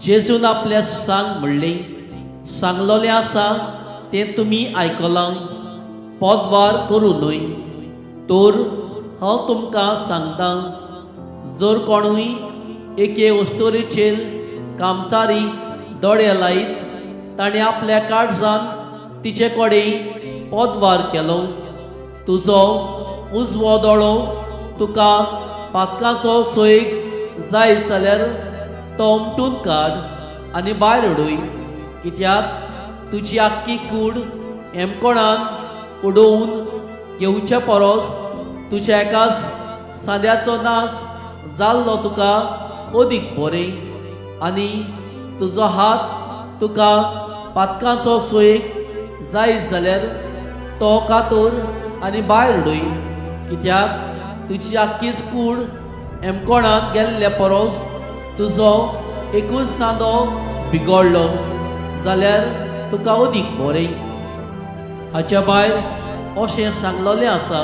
जेजून आपल्या शिसांक म्हणलें, सांगलोलें आसा तें तुमी आयकलां, पोदवार करूं न्हय. तर हांव तुमकां सांगतां, जर कोणूय एके वस्तुरेचेर कामचारी दोळे लायत, ताणें आपल्या काळजान तिचे कडेन पोदवार केलो. तुजो उजवो दोळो तुका पातकाचो सोयेक जाय जाल्यार तो उमटून काड आनी भायर उडय, कित्याक तुजी आख्खी कूड हेमकोणान उडोवन घेवचे परस तुज्या एकाच सांद्याचो नाश जाल्लो तुका अदीक बरें. आनी तुजो हात तुका पातकाचो सोयेक जाय जाल्यार तो कातर आनी भायर उडय, कित्याक तुजी आख्खीच कूड हेमकोणांत गेल्ले परस तुजो एकूच सांदो बिगडलो जाल्यार तुका अदीक बरें. हाच्या भायर अशें सांगलोलें आसा,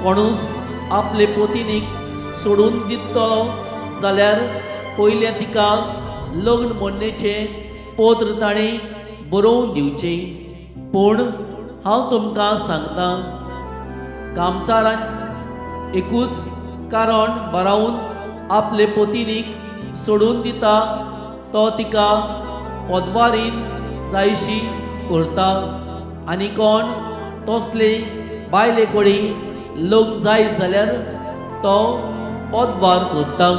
कोणूच आपले पोतिनीक सोडून दितलो जाल्यार पयलें तिका लग्न मोडणेचें पत्र ताणें बरोवन दिवचें. पूण हांव तुमकां सांगतां, कामचारान एकूच कारण बरावन आपले पोतिनीक सोडून दिता तो तिका पदवारीन जायशी करता, आनी कोण तसले बायले कडेन लग्न जाय जाल्यार तो पदवार करता.